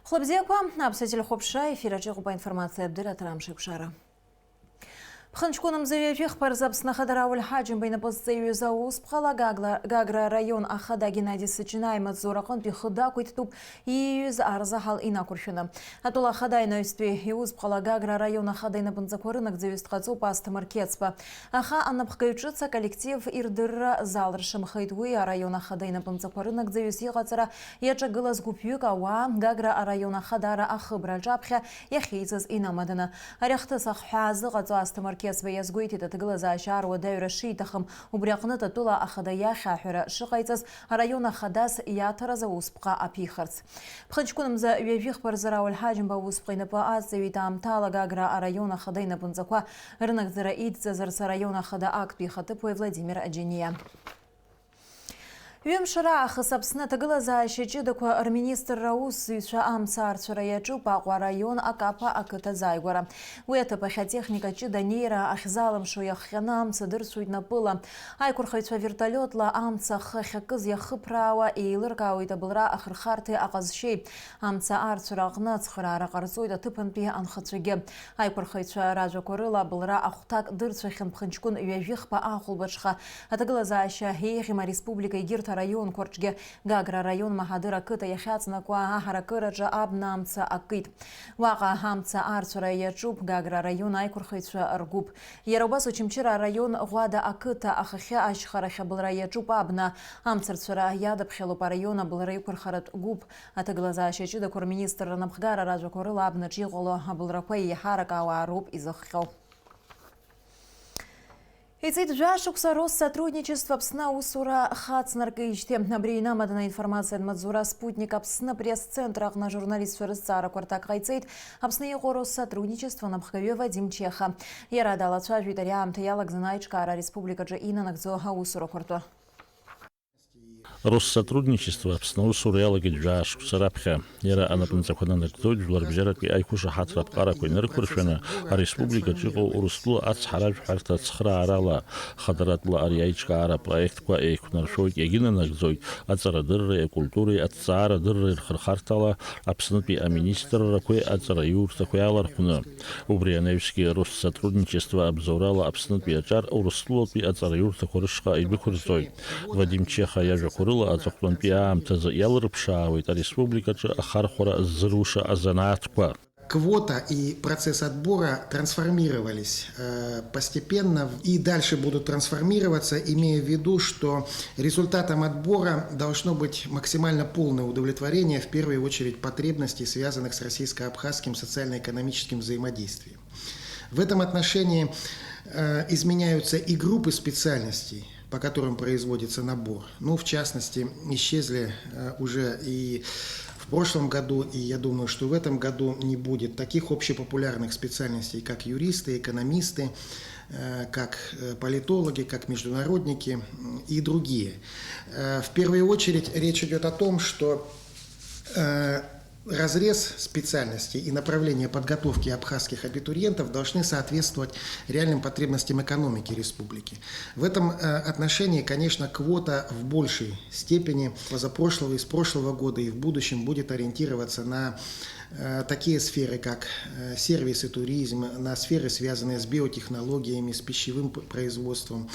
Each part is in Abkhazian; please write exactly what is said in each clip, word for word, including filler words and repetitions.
Хәлыбзиақәа, Аԥсуа телехәаԥшра, ефир аҿы иҟоуп аинформациатә дырраҭара Амшеиқәшара. Ԥхынҷкәын мза ҩажәи хԥа рзы Аԥсны Ахада Рауль Ҳаџьымба инапы зҵаҩыз аусԥҟала Гагла-, Гагра араион ахада Геннади Сыҷына имаҵзура аҟынтә ихы дақәиҭтәуп ииҩыз арзаҳал инақәыршәаны. Атәыла ахада анаҩстәи иусԥҟала Гагра араион ахада инапынҵақәа рынагӡаҩыс дҟаҵоуп Асҭамыр Қьецба. Аха анапхгаҩ ҿыц аколлектив ирдырра залыршамхеит уи араион ахада инапынҵақәа рынагӡаҩыс иҟаҵара иаҿагылаз гәыԥҩык ауаа Гагра араион ахадара ахыбра аҿаԥхьа иахьеизаз инамаданы. Ари ахҭыс ахҳәаа зыҟаҵо Асҭамыр Қьецба иазгәеиҭеит аҭагылазаашьа аруадаҩра шиҭахым, убри аҟнытә атәыла ахада иахь аҳәара шыҟаиҵаз араион ахадас иаҭараз аусԥҟа аԥихарц. Ԥхынҷкәын мза ҩажәи хԥа рзы Рауль Ҳаџьымба аусԥҟа инапы аҵаҩит аамҭала Гагра араион ахада инапынҵақәа рынагӡара идҵазарц араион ахада актәи ихаҭыԥуаҩ Владимир Аџьаниа. Ҩымш раахыс Аԥсны аҭагылазаашьа ҷыдақәа рминистрра аусзуҩцәа амца арцәара иаҿуп Аҟәа араион Акаԥа ақыҭа азааигәара. Уи аҭыԥ ахь атехника ҷыда анеира ахьзалымшо иахҟьаны амца дырцәоит напыла. Аиқәырхаҩцәа вертолиотла амца ахы ахьакыз иахыԥраауа еилыркаауеит абылра ахырхарҭеи аҟазшьеи. Амца арцәара аҟны ацхыраара ҟарҵоит аҭыԥантәи анхацәагьы. Аиқәырхаҩцәа ражәақәа рыла, абылра ахәҭак дырцәахьан Ԥхынҷкәын ҩажәи хԥа ахәылбыҽха. Аҭагылазаашьа еиӷьым ареспублика егьырҭ араионқәа рҿгьы. Гагра араион Маҳадыр ақыҭа иахьаҵанакуа аҳаракыраҿы абна амца акит. Уаҟа амца арцәара иаҿуп Гагра араион аиқәырхаҩцәа ргәыԥ. Иара убас Очамчыра араион Ӷәада ақыҭа ахахьы ашьхарахь абылра иаҿуп абна. Амцарцәара иадаԥхьалоуп араион абылра еиқәырхаратә гәыԥ. Аҭагылазаашьа ҷыдақәа рминистрра анапхгара ражәақәа рыла абнаҿ иҟало абылрақәа еиҳарак ауаа роуп изыхҟьо. Иҵит жәашықәса Россотрудничество Аԥсны аусура хацнаркижьҭеи. Абри инамаданы аинформациатә маҵзура Спутник Аԥсны пресс-центр аҟны ажурналистцәа рызҵаарақәа рҭак ҟаиҵеит Аԥсны иҟоу Россотрудничество анапхгаҩы Вадим Чеха. Иара далацәажәеит ари аамҭа иалагӡаны аиҿкаара ареспубликаҿы инанагӡо аусурақәа ртәы. Россотрудничество Аԥсны аусура иалагеит жәаа шықәса раԥхьа. Иара анапынҵақәа нанагӡоит жәларбжьаратәи аиқәышаҳаҭра аԥҟарақәа инарықәыршәаны, ареспубликаҿы иҟоу Урыстәыла ацҳаражәҳәарҭа ацхыраарала. Хадаратәла ари аиҿкаара апроектқәа еиқәнаршәоит, иагьынанагӡоит аҵарадырреи акультуреи аҭҵаарадырреи рхырхарҭала Аԥснытәи аминистррақәеи аҵараиурҭақәеи алархәны. Убри анаҩсгьы Россотрудничество абзоурала Аԥснытәи аҿар Урыстәылатәи аҵараиурҭақәа рышҟа идәықәырҵоит. Вадим Чеха иажәақәа рыла, аҵыхәтәантәи аамҭазы иалырԥшаауеит ареспубликаҿы ахархәара ззыруша азанааҭқәа. Квота и процесс отбора трансформировались, э, постепенно и дальше будут трансформироваться, имея в виду, что результатом отбора должно быть максимально полное удовлетворение, в первую очередь, потребностей, связанных с российско-абхазским социально-экономическим взаимодействием. В этом отношении, э, изменяются и группы специальностей, по которым производится набор. Ну, в частности, исчезли, э, уже и в прошлом году, и я думаю, что в этом году не будет таких общепопулярных специальностей, как юристы, экономисты, э, как, э, политологи, как международники, м, и другие. Э, в первую очередь речь идёт о том, что, э, разрез специальностей и направления подготовки абхазских абитуриентов должны соответствовать реальным потребностям экономики республики. В этом, э, отношении, конечно, квота в большей степени позапрошлого и с прошлого года и в будущем будет ориентироваться на, э, такие сферы, как, э, сервис и туризм, на сферы, связанные с биотехнологиями, с пищевым п-, производством,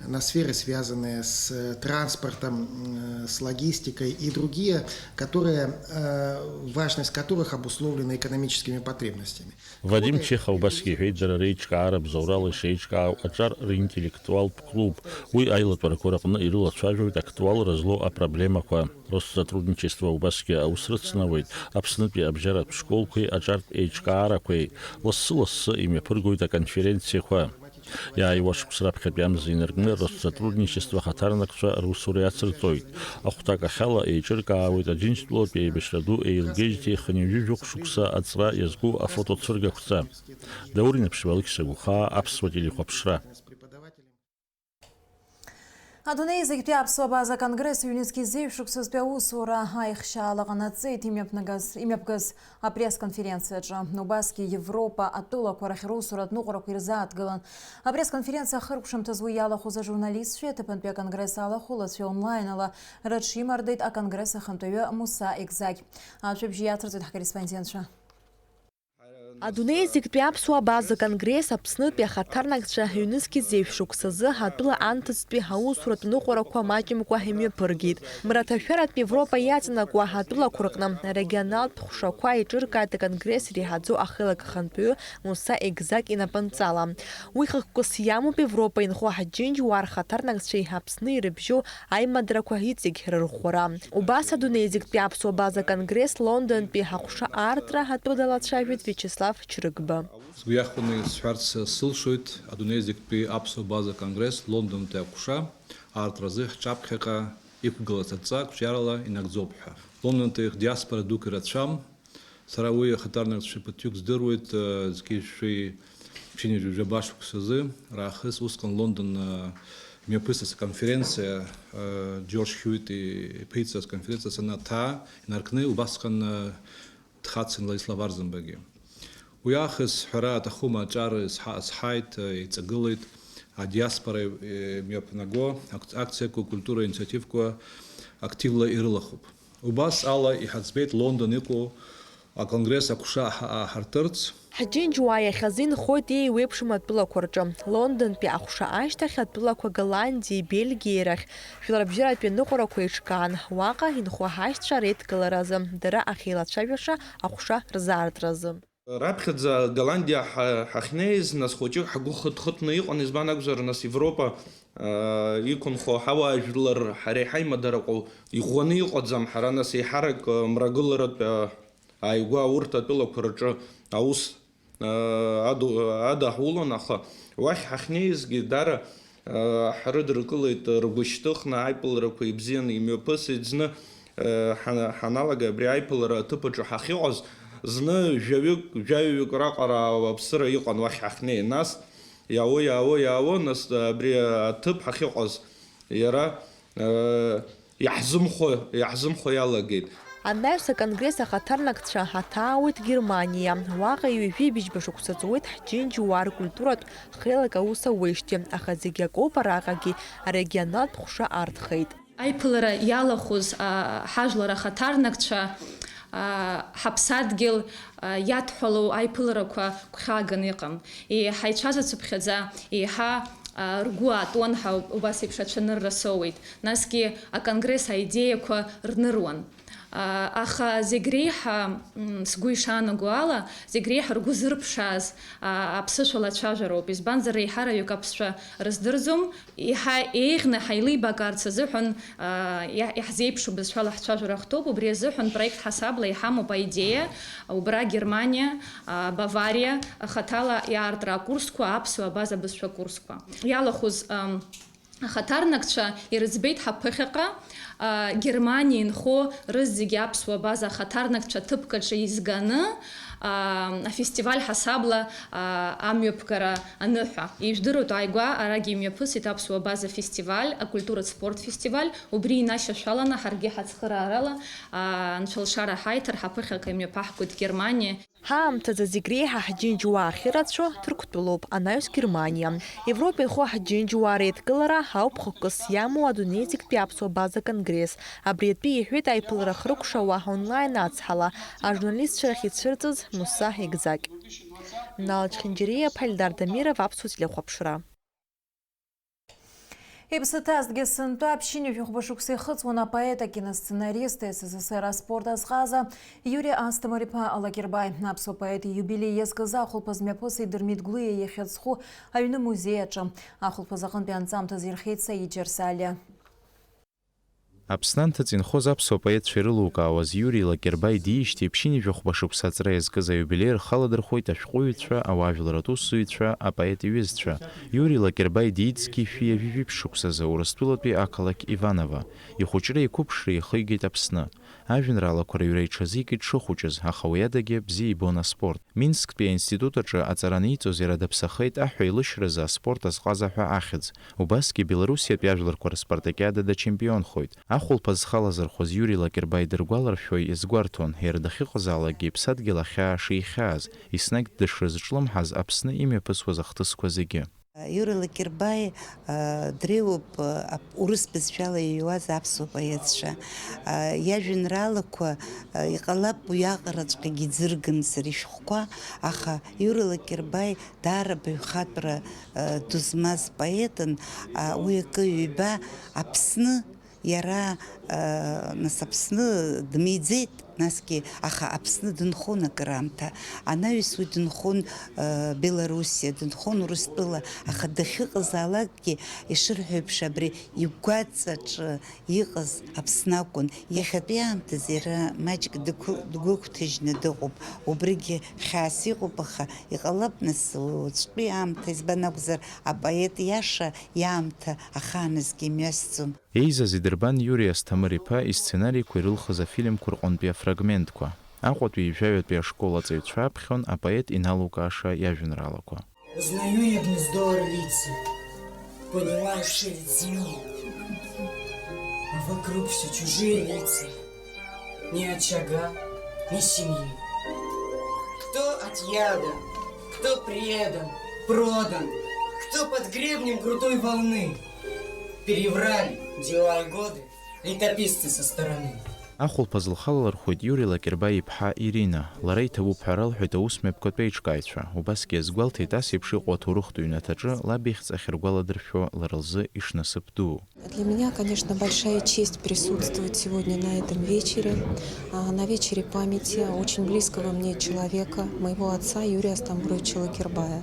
на сферы, связанные с, э, транспортом, м, э, с логистикой и другие, которые, э, важность которых обусловлена экономическими потребностями. Вадим Чеха убасгьы иҳәеит, дара реиҿкаара бзоурала ишеиҿкаау аҿар ринтеллектуалтә клуб. Уи аилатәарақәа рыҟны ирылацәажәоит актуалра злоу апроблемақәа. Россотрудничество убасгьы аус рыцнауеит Аԥснытәи абжьаратә школқәеи аҿартә еиҿкаарақәеи. Лассы-лассы имҩаԥыргоит аконференциақәа. Иааиуа шықәс раԥхьатәи амза инаркны Россотрудничество ахаҭарнакцәа русура иацырҵоит. Ахәҭак ахьала еиҿыркаауеит Аџьынџьтәылатәи аибашьра ду еилгеижьҭеи хынҩажәи жәохә шықәса аҵра иазку афотоцәыргақәҵа. Даур Инаԥшьба, Алықьса Гәхаа, Аԥсуа телехәаԥшра. Адунеи зегьтәи аԥсуа база конгресс ҩнызқьи зеижә шықәсазтәи аусура аихшьаала ҟанаҵеит имҩаԥнагаз, имҩаԥгаз апресс-конференциаҿы. Убасгьы Европа атәылақәа рахь русуратә ныҟәарақәа ирзааҭгылан. Апресс-конференциа ахыркәшамҭаз уи иалахәыз ажурналистцәеи аҭыԥантәи аконгресс алахәылацәеи онлайнала рыҽимардеит аконгресс ахантәаҩы Муса Егзагь. Ашәыбжьы иацырҵоит ҳкорреспондентцәа. Адунеи зегьтәи аԥсуа база конгресс Аԥснытәи ахаҭарнакцәа ҩнызқьи зеижә шықәсазы атәыла анҭыҵтәи аусуратә ныҟәарақәа маҷымкәа имҩаԥыргеит. Мраҭашәаратә Европа иаҵанакуа атәылақәа рҟны арегионалтә ҟәшақәа еиҿыркааит аконгресс иреиҳаӡоу ахеилак ахантәаҩы Муса Егзак инапынҵала. Уи хықәкыс иамоуп Европа инхо ҳџьынџьуаа рхаҭарнакцәеи Аԥсни ирыбжьоу аимадарақәа иҵегь рырӷәӷәара. Убас адунеи зегьтәи аԥсуа база конгресс Лондонтәи аҟәша аартра атәы далацәажәеит Виачеслав Чрыгба. Сгәы иахәаны исҳәарц сылшоит, адунеи зегьтәи аԥсуа база конгресс Лондонтәи аҟәша аартразы ҳҿаԥхьаҟа иқәгылаз адҵа қәҿиарала инагӡоуп ҳәа. Лондонтәи ҳдиаспора дук ирацәам, сара уи ахаҭарнакцәа ԥыҭҩык здыруеит, э, зқьи жәшәи ԥшьынҩажәи жәаба шықәсазы раахыс усҟан Лондон, э, имҩаԥысыз аконференциа, э, Џьорџь Хьюит иԥиҵаз аконференциа санаҭаа, инаркны убасҟан, э, дхацын Владислав Арӡынбагьы. Уи аахыс ҳәара аҭахума, аҿар исҳа-, азҳаит, э, иҵагылеит адиаспора, э, имҩаԥнаго ак-, акциақәа, культура инициативқәа активла ирылахуп. Убас ала иҳаӡбеит Лондон иҟоу аконгресс аҟәша аҳ-, аҳарҭырц. Ҳџьынџьуаа иахьазы инхоит еиуеиԥшым атәылақәа рҿы. Лондонтәи аҟәша ашьҭахь атәылақәа Голландиеи Бельгиеи рахь жәларбжьаратәи аныҟәарақәа еиҿкаан. Уаҟа инхо ҳашьцәа реидкыларазы, дара ахьеилацәажәаша аҟәша рзаартразы. Раԥхьаӡа Голландиа ҳа-, ҳахьнеиз, нас, хәыҷык ҳгәы хыҭ-хыҭны иҟан, избан акәзар, нас, Европа, аа, иқәынхо ҳауаажәлар ҳара иҳаимадараҟоу иӷәӷәаны иҟаӡам, ҳара, нас, еиҳарак, аа, мрагыларатә, аа, ааигәа урҭ атәылақәа рҿы аус, аа, аду-, адаҳулон, аха уахь ҳахьнеизгьы дара, аа, ҳрыдыркылеит, ргәы шьҭыхны, аиԥыларақәа ибзианы имҩаԥысит. Зны, аа, ҳа-, ҳаналага абри аиԥылара аҭыԥ аҿы ҳахьыҟаз, зны жәаҩык, жәаҩаҩык раҟара ауааԥсыра иҟан уахь ҳахьнеи. Нас иаауа, иаауа, иаауа, нас абри аҭыԥ ҳахьыҟаз иара, аа, иаҳзымхо, иаҳзымхо иалагеит. Анаҩс аконгресс ахаҭарнакцәа ҳаҭаауеит Германиа. Уаҟа ҩажәи быжьба шықәса ҵуеит ҳџьынџьуаа ркультуратә хеилак аус ауеижьҭеи, аха зегь акоуп, араҟагьы арегионалтә ҟәша артхеит. Аиԥылара иалахәыз, а, ҳажәлар ахаҭарнакцәа, а, ҳаԥсадгьыл, а, иадҳәалоу аиԥыларақәа гәхьааганы иҟан. Еиҳа ицәазацыԥхьаӡа, еиҳа, а, ргәы аатуан ҳәа убас еиԥш ацәанырра соуеит. Насгьы аконгресс аидеиақәа рныруан. А, аха зегь реиҳа, м, сгәы ишаанаго ала, зегь реиҳа ргәы зырԥшааз, а, аԥсышәала ацәажәароуп. Избанзар, реиҳараҩык аԥсшәа рыздырӡом. Еиҳа еиӷьны ҳаилибакаарц азыҳәан, а, иа-, иаҳзеиԥшу бызшәала ҳцәажәара ахәҭоуп. Убри азыҳәан проект ҳасабла иҳамоуп аидеиа, убра Германиа, а, Бавариа хаҭала иаартра акурсқәа, аԥсуа абаза бызшәа курсқәа. Иалахәыз, ам, ахаҭарнакцәа ирыӡбеит ҳаԥыхьаҟа, а, Германиа инхо рызегьы аԥсуа абаза ахаҭарнакцәа ҭыԥк аҿы изганы, а, афестиваль ҳасабла, а, амҩаԥгара аныҳәа. Ижәдыруеит, ааигәа арагьы имҩаԥысит аԥсуа абаза фестиваль, акультуратә спорт фестиваль, убри инашьашәаланы ҳаргьы ҳацхыраарала, а, анцәалшара ҳаиҭар, ҳаԥыхьаҟа имҩаԥаҳгоит Германиа. Ҳаамҭазы зегь реиҳа ҳџьынџьуаа ахьырацәоу Ҭырқәтәылоуп, анаҩс Германиа. Европа инхо ҳџьынџьуаа реидкылара ауп хықәкыс иамоу адунеи зегьтәи аԥсуа база конгресс. Абри атәы иҳәеит аиԥылара хрыкәшауа онлайн ацҳала, ажурналистцәа рахь ицәырҵыз Муса Егзакь. Нал Чхинџьириа, Ԥалидар Дамиров, Аԥсуа телехәаԥшра. Иԥсы ҭазҭгьы сынтәа ԥшьынҩажәи хәба шықәса ихыҵуан апоет, акиносценарист, С С С Р аспорт азҟаза Иури Асҭамыр-иԥа Лакербаи. Аԥсуа поет ииубилеи иазкыз ахәылԥаз мҩаԥысит Дырмит Гәлиа иахьазху аҩны музеи аҿы. Ахәылԥаз аҟынтәи анҵамҭаз ирхиеит Саид Џьарсалиа. Аԥсны анҭыҵ инхоз аԥсуа поетцәа ирылукаауаз Иури Лакербаи диижьҭеи ԥшьынҩажәи жәохәба шықәса аҵра иазкыз аиубилеи рхаладырхәуеит ашәҟәыҩҩцәа, ауаажәларратә усзуҩцәа, апоет иҩызцәа. Иури Лакербаи диит зқьи шәи жәибжь шықәсазы Урыстәылатәи ақалақь Иваново. Ихәыҷреи иқәыԥшреи ихигеит Аԥсны. Ажәеинраалақәа рыҩра иҽазикит дшыхәыҷыз, аха уи адагьы бзиа ибон аспорт. Минсктәи аинститут аҿы аҵара аниҵоз иара даԥсахеит аҳәа илышьразы аспорт азҟаза ҳәа ахьӡ. Убасгьы Белоруссиатәи ажәларқәа рыспартакиада дачемпионхоит. Ахәылԥаз зхы алазырхәыз Иури Лакербаи дыргәаларшәо иазгәарҭон, иара дахьыҟазаалакгьы иԥсадгьыл ахьаа шихьааз, еснагь дышрызҿлымҳаз Аԥсны имҩаԥысуаз ахҭысқәа зегьы. Иури Лакербаи, а, дреиуоуп, а, ап-, урыс бызшәала иҩуаз аԥсуа поетцәа. А, иажәеинраалақәа, а, иҟалап уиаҟараҵәҟьагьы иӡыргамзар ишәҟәқәа, аха Иури Лакербаи даара баҩхатәра, а, ду змаз поетын, а, уи акы ҩба Аԥсны Иара, э, нас Аԥсны дмиӡеит, насгьы, аха Аԥсны дынхон акыраамҭа. Анаҩс уи дынхон, э, Белоруссиа, дынхон Урыстәыла, аха дахьыҟазаалакгьы, ишырҳәо еиԥш, абри игәаҵаҿы иҟаз Аԥсны акәын. Иахьатәи аамҭазы иара маҷк дықәы-, дгәыгәҭажьны дыҟоуп. Убригьы хьаас иҟоуп, аха иҟалап, нас, уаҵәтәи аамҭа, избан акәзар, апоет иаша иаамҭа ахааназгьы имҩасӡом. Еизаз идырбан Иури Асҭамыр-иԥа исценариқәа ирылхыз афильмқәа рҟынтәи афрагментқәа. Аҟәатәи ижәаҩатәи ашкол аҵаҩцәа аԥхьон апоет иналукааша иажәеинраалақәа. Узнаю я гнездо орлицы, понимаю шелест земли, а вокруг все чужие лица, ни очага, ни семьи. Кто от яда, кто предан, продан, кто под гребнем крутой волны. Переврали дела и годы летописцы со стороны. Ахәылԥаз лхалалырхәит Иури Лакербаи иԥҳа Ирина. Лара иҭабуп ҳәа ралҳәеит аусмҩаԥгатә еиҿкааҩцәа. Убасгьы иазгәалҭеит ас еиԥш иҟоу аҭоурыхтә ҩнаҭаҿы лаб ихьӡ ахьыргәаладыршәо лара лзы ишнасыԥ дуу. Для меня, конечно, большая честь присутствовать сегодня на этом вечере, а, на вечере памяти очень близкого мне человека, моего отца Юрия Стамбровича Лакербая.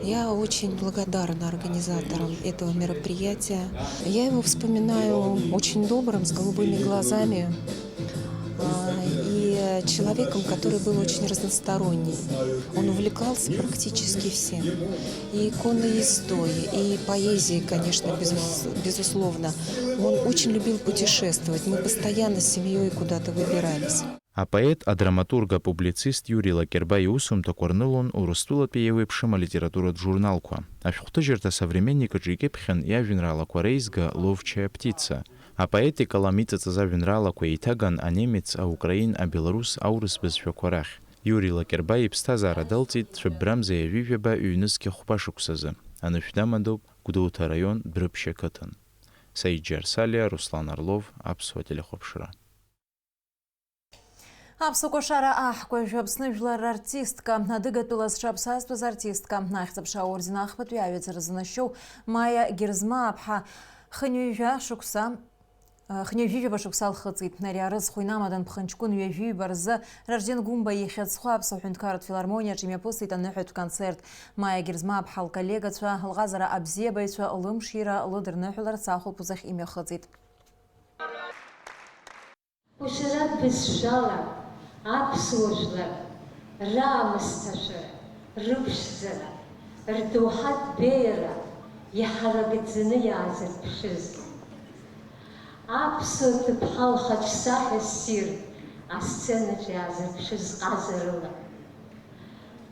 Я очень благодарна организаторам этого мероприятия. Я его вспоминаю очень добрым, с голубыми глазами, а, и человеком, который был очень разносторонний. Он увлекался практически всем. И конной ездой, и поэзией, конечно, безус-, безусловно. Он очень любил путешествовать. Мы постоянно с семьей куда-то выбирались. Апоет, адраматург, апублицист Иури Лакерба иусумҭақәа рнылон Урыстәылатәи еиуеиԥшым алитературатә журналқәа. Ашәҟәҭыжьырҭа Современник аҿы икьыԥхьын иажәеинраалақәа реизга Ловчая птица. Апоет икалам иҵыҵыз ажәеинраалақәа еиҭаган анемец, аукраин, абелорус, аурыс бызшәақәа рахь. Иури Лакерба иԥсҭазаара далҵит цәыббрамза ҩажәижәаба ҩнызқьи хәба шықәсазы, анышә дамадоуп Гәдоуҭа араион Дәрыԥшь ақыҭан. Саид Џьарсалиа, Руслан Орлов, Аԥсуа телехәаԥшра. Аԥсуа кәашара аҳкәажә, Аԥсны жәлар рартистка, адыгатәыла зҽаԥсазтәыз артистка, ахьӡ-аԥша аорден ахԥатәи аҩаӡара занашьоу Маиа Герзмааԥҳа хынҩажәа шықәса, хынҩажәижәаба шықәса лхыҵит. Ари арыцхә инамадан ԥхынҷкәын ҩажәиҩба рзы Ражден Гәымба ихьыӡ зху Аԥсуа ҳәынҭқарратә филармониаҿы имҩаԥысит аныҳәатә концерт. Маиа Герзмааԥҳа лколлегацәа, лҟазара абзиабаҩцәа лымшира лыдырныҳәаларц ахәылԥазахь имҩахыҵит. Кәашаратә бызшәала аԥсуа жәлар раамысҭашәара, рыԥшӡара, рдоуҳатә беиара иҳаракӡаны иаазырԥшыз. Аԥсуа ҭыԥҳа лхаҿсахьа ссир асценаҿ иаазырԥшыз ҟазарыла.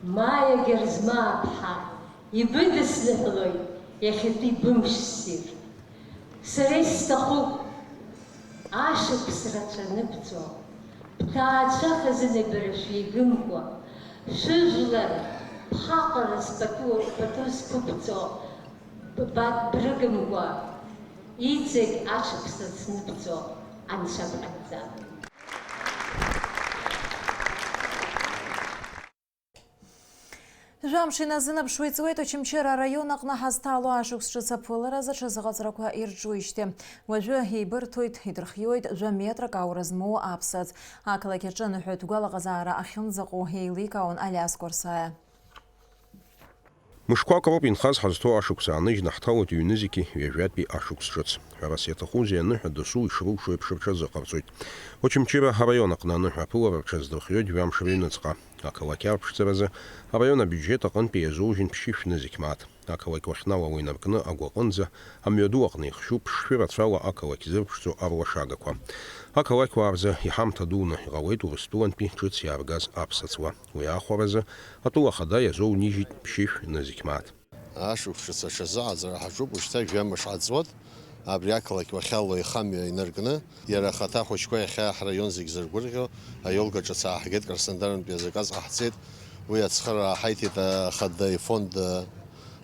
Маиа Герзмааԥҳа, ибыдысныҳәалоит иахьатәи бымш ссир. Сара исҭахуп, ашықәс рацәа аныбҵо, бҭаацәа хазына бара шәеигымкәа, шәыжәлар, бхаҟараз пату, пату зқәыбҵо, ббат брыгымкәа, иҵегь ашықәс ацныбҵо Анцәа бҟаиҵап. Жәамш иназынаԥшуа иҵуеит Очамчыра араион аҟны ҳазҭало ашықәс ҿыц аԥыларазы аҽазыҟаҵарақәа ирҿуижьҭеи. Уажәы еибырҭоит, идырхиоит жәа метрак аура змоу аԥсаӡ. Ақалақь аҿы аныҳәатә гәалаҟазаара ахьынӡаҟоу еиликаауан Алиас Кәарсаиа. Мышқәак роуп инхаз ҳазҭоу ашықәс ааныжьны ҳҭалоит ҩнызқьи ҩажәатәи ашықәс ҿыц. Ҳәарас иаҭахузеи, аныҳәа дасу ишроушо еиԥш рҽазыҟарҵоит. Очамчыра араион аҟны аныҳәа аԥылара рҽаздырхиоит жәамш рыҩныҵҟа. Ақалақь арԥшӡаразы араион абиуџьет аҟынтәи иазужьын ԥшьышә нызқь мааҭ. Ақалақь уахьналало инаркны агәаҟынӡа, амҩаду аҟны ихшьу ԥшшәы рацәала ақалақь зырԥшӡо арлашагақәа. Ақалақьуаа рзы иҳамҭа дуны иҟалеит Урыстәылантәи ҿыц иааргаз аԥсаҵла. Уи аахәаразы атәыла ахада иазоунижьит ԥшьышә нызқь мааҭ. Ашықәс ҿыц аҽазыҟаҵара ҳаҿуп, уажәшьҭа жәамш ҟаҵуеит. Абри ақалақь уахьалоу ихамҩа инаркны, иара ахаҭа ахәыҷқәа иахьа ҳраион зегь зыргәырӷьо, аиолга ҿыц ааҳгеит, Краснодартәи азаказ ҟаҳҵеит. Уи ацхыраара ҳаиҭеит ахада ифонд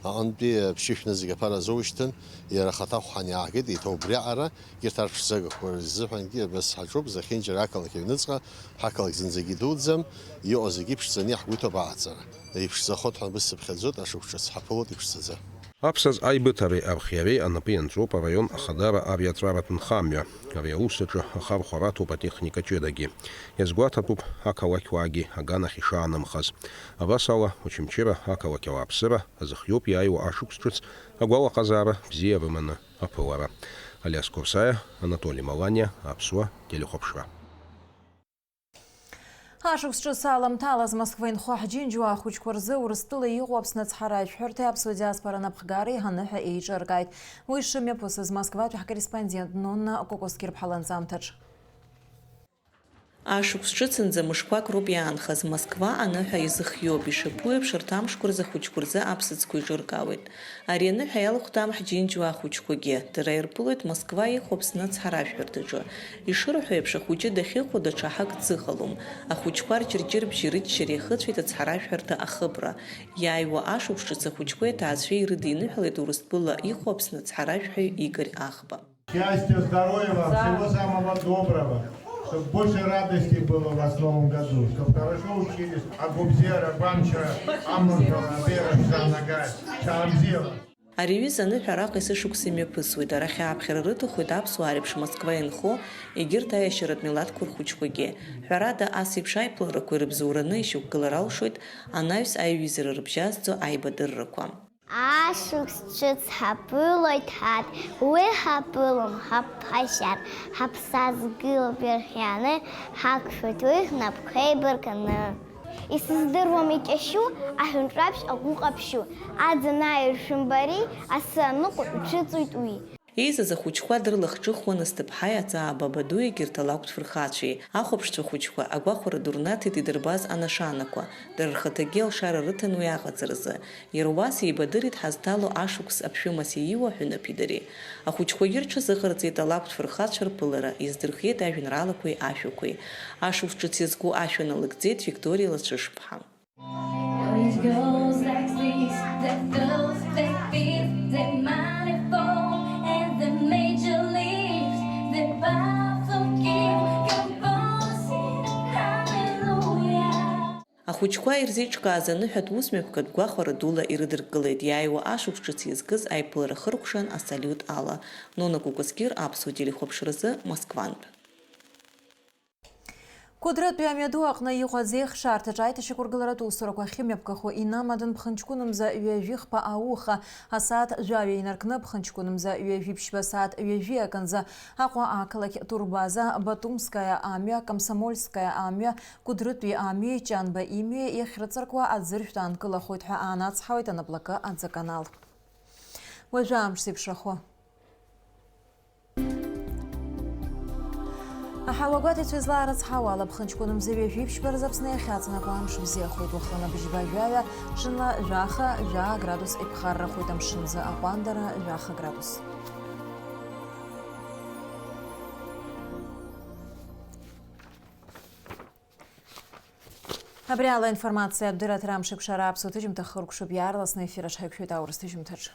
аҟынтәи, ԥшьышә нызқь аԥара азоушьҭын, иара ахаҭа ахәҳан иааҳгеит, еиҭа убриаҟара егьырҭ арԥшӡагақәа рзыҳәангьы абас ҳаҿуп, зехьынџьара ақалақь аҩныҵҟа, ҳақалақь зынӡагьы идуӡӡам, иҟоу зегьы иԥшӡаны иаҳгәы иҭоуп ааҵара. Иԥшӡахоит ҳәа бысыԥхьаӡоит, ашықәс ҿыц ҳаԥылоит иԥшӡаӡа. Аԥсаз аибыҭареи архиареи анапы ианҵоуп араион ахадара ариаҵәаратә нхамҩа. Ари аус аҿы ахархәара аҭоуп атехника ҷыдагьы. Иазгәаҭатәуп ақалақьуаагьы аганахь ишаанымхаз. Абас ала, Очамчыра ақалақь ауааԥсыра азыхиоуп иааиуа ашықәс ҿыц агәалаҟазаара бзиа рыманы аԥылара. Алиас Қәырсаиа, Анатоли Маланиа, Аԥсуа телехәаԥшра. Ашықәс ҿыц аламҭалаз Москва инхо ҳџьынџьуаа ахәыҷқәа рзы Урыстәыла иҟоу Аԥсны ацҳаражәҳәарҭеи аԥсуа диаспора анапхгареи аныҳәа еиҿыркааит. Уи шымҩаԥысыз Москватәи ҳкорреспондент Нонна Кәакәасқьыр-ԥҳа ланҵамҭаҿ. Ашықәс ҿыцынӡа мышқәак роуп иаанхаз. Москва аныҳәа изыхиоуп, ишаԥу еиԥш, арҭ амшқәа рзы ахәыҷқәа рзы аԥсаӡқәа еиҿыркаауеит. Ари аныҳәа иалахәҭам ҳџьынџьуаа ахәыҷқәагьы. Дара ирԥылоит Москва иҟоу Аԥсны ацҳаражәҳәарҭаҿы. Ишырҳәо еиԥш, ахәыҷы дахьыҟоу даҽа ҳак дзыҟалом. Ахәыҷқәа рҷырҷырбжьи рыччареи ихыҵәеит ацҳаражәҳәарҭа ахыбра. Иааиуа ашықәс ҿыц ахәыҷқәеи аҭаацәеи ирыдиныҳәалеит Урыстәыла иҟоу Аԥсны ацҳаражәҳәаҩ Игорь Ахба. Счастья, здоровья вам, всего самого доброго, чтобы больше радости было у вас в новом году, чтобы хорошо учились, агәабзиара, агәамчра, аманшәала, абеиара шәзаанагаз, шәаабзиала. Ари аҩыза аныҳәа араҟа есышықәса имҩаԥысуеит, арахь ааԥхьара рыҭахоит аԥсуаа реиԥш Москва инхо егьырҭ аиашьаратә милаҭқәа рхәыҷқәагьы. Ҳәарада, ас еиԥш аиԥыларақәа ирыбзоураны ишьақәгылара алшоит анаҩс аиҩызара рыбжьазҵо аибадыррақәа. Ашықәс ҿыц ҳаԥылоит ҳарҭ, уи ҳаԥылом, ҳаԥхашьар, ҳаԥсадгьыл ирхианы ҳақәшәоит уи ҳнапқәа еибаркны. Исыздыруам иҷашьу аҳәынҵәаԥшь агәы ҟаԥшьу, аӡын аиршәымбари асы аныҟәо иҽыҵуеит уи. Еизаз ахәыҷқәа дрылахҿыхуан Асҭыԥҳаи Аҵаа Бабадуи егьырҭ алакәтә фырхацәеи. Ахәаԥшцәа хәыҷқәа агәахәара ду рнаҭеит идырбаз анашанақәа, дара рхаҭагьы алшара рыҭан уи аҟаҵаразы. Иара убас еибадырит ҳазҭало ашықәс аԥшәымас ииуа ҳәынаԥи дареи. Ахәыҷқәагьы рҽазыҟарҵеит алакәтә фырхацәа рԥылара, иаздырхиеит ажәеинраалақәеи ашәақәеи. Ашықәс ҿыц иазку ашәа налыгӡеит Викториа Лацәышԥҳа. It goes like this, the those that feel the manifold and the major leaves, the powerful gift composing hallelujah. Ахәыҷқәа ирзеиҿкааз аныҳәатә усмҩаԥгатә гәахәара дула ирыдыркылеит иааиуа ашықәс ҿыц иазкыз аиԥылара хыркәшан асалиут ала. Нона Кәакәасқьыр, Аԥсуа телехәаԥшразы, Москвантә. Кәыдрытәи амҩаду аҟны иҟоу аӡеихшаарҭаҿы аиҭашьақәыргыларатә усурақәа ахьымҩаԥгахо инамадан ԥхынҷкәынымза ҩажәи хԥа ауха, асааҭ жәаҩа инаркны ԥхынҷкәынымза ҩажәи ԥшьба асааҭ ҩажәи акынӡа Аҟәа ақалақь Турбаза, Батумская амҩа, Комсомольская амҩа, Кәыдрытәи амҩеи Ҷанба имҩеи иахьрыҵаркуа аӡыршәҭ аанкылахоит ҳәа аанацҳауеит анаплакы аӡаканал. Уажәы амш зеиԥшрахо. Аҳауагәаҭаҩцәа излаарыцҳауа ала, ԥхынҷкәынымза ҩажәи ԥшьба рзы Аԥсны иахьаҵанакуа амш бзиахоит. Уахынла быжьба жәаҩа, ҽынла жәаха, жәаа градус иԥхаррахоит, амшынзы аҟәандара жәаха градус. Абри ала аинформациатә дырраҭара Амшеикәшара аԥсуа ҭыжьымҭа хыркәшоуп, иаарласны аефир аҿы ҳаиқәшәоит аурыс ҭыжьымҭаҿы.